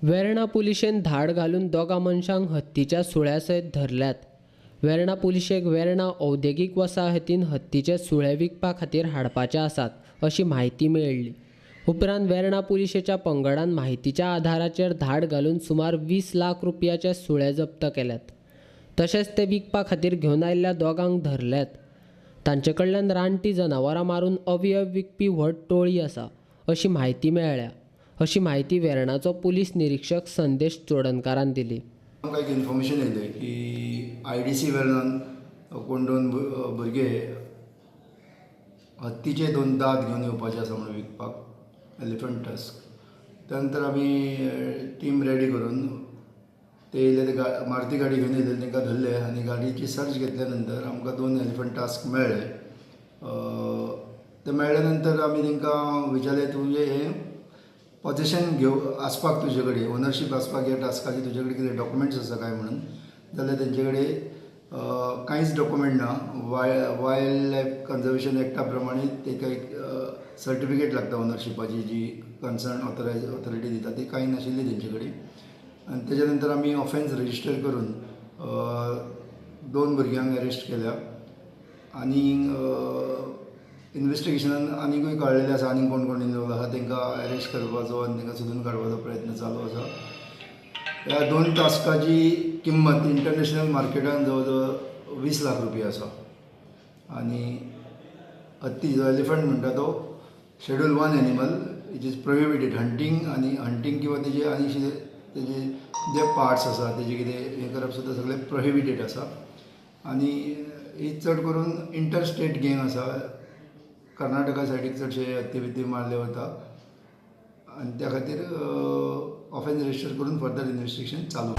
वेर्णा पुलिशेन धाड घालून दोगा मनशांक हत्तीच्या सुळ्या सयत धरल्यात. वेर्णा पुलिशेक वेर्णा औद्योगीक वसाहतीन हत्तीचे सुळे विकपा खातीर हाडपाचे आसात अशी म्हायती मेळ्ळी. उपरांत वेर्णा पुलिशेच्या पंगडान म्हायतीच्या आधाराचेर धाड घालून सुमार 20 लाख रुपयाचे सुळे जप्त केल्यात. तशेंच ते विकपा खातीर घेवन आयिल्ल्या दोगांक धरल्यात. तांचे कडल्यान रानटी जनावरां मारून अवयव विकपी व्हड टोळी आसा अशी म्हायती मेळ्ळ्या, अशी म्हायती वेर्णाचो पुलीस निरीक्षक संदेश चोडणकारान दिली. आमकां एक इन्फॉर्मेशन येयलें की IDC वेर्णान कोण दोन भुरगे हत्तीचे दोन दांत घेवन येवपाचे आसा म्हणून विकपाक, एलिफंट टस्क. त्या नंतर आमी टीम रेडी करून ते येयले, ते मारुती गाडी घेवन येयले, तांकां धरले आनी गाडयेची सर्च घेतल्या नंतर आमकां दोन एलिफंट टास्क मेळ्ळे. ते मेळ्ळे नंतर आमी तांकां विचारलें, तुजें हें पॉझेशन घेव आसपाक तुजे कडेन ओनरशीप आसपाक ह्या टास्काची तुजे कडेन कितें डॉक्युमेंट्स आसा काय म्हणून, जाल्यार तेंचे कडेन कांयच डॉक्युमेंट ना. वायल्ड लायफ कन्जर्वेशन एक्टा प्रमाणे तेका एक सर्टिफिकेट लागता ओनरशिपाची, जी कन्सर्न ऑथरायज ऑथॉरिटी दिता, ती कांय नाशिल्ली तेंचे कडेन. आनी तेच्या नंतर आमी ऑफेन्स रजिस्टर करून दोन भुरग्यांक अरेस्ट केल्या आनी इन्वेस्टिगेशनान आनीकूय कळ्ळेलें आसा आनीक कोण कोण इनवॉल्व आसा, तांकां अरेस्ट करपाचो आनी तांकां सोदून काडपाचो प्रयत्न चालू आसा. ह्या दोन टास्काची किंमत इंटरनॅशनल मार्केटान जवळ जवळ 20 लाख रुपया आसा. आनी हत्ती जो एलिफंट म्हणटा तो schedule 1 animal which is prohibited hunting, आनी हंटींग किंवा तेजे आनी तेजे जे पार्ट्स आसा तेजे कितें हें करप सुद्दां सगळें प्रोहिबिटेड आसा. आनी ही चड करून इंटर स्टेट गँग आसा, कर्नाटका सायडीक चडशे हत्ती बित्ती मारले वता आनी त्या खातीर ऑफेन्स रजिस्टर करून फर्दर इन्वेस्टिगेशन चालू.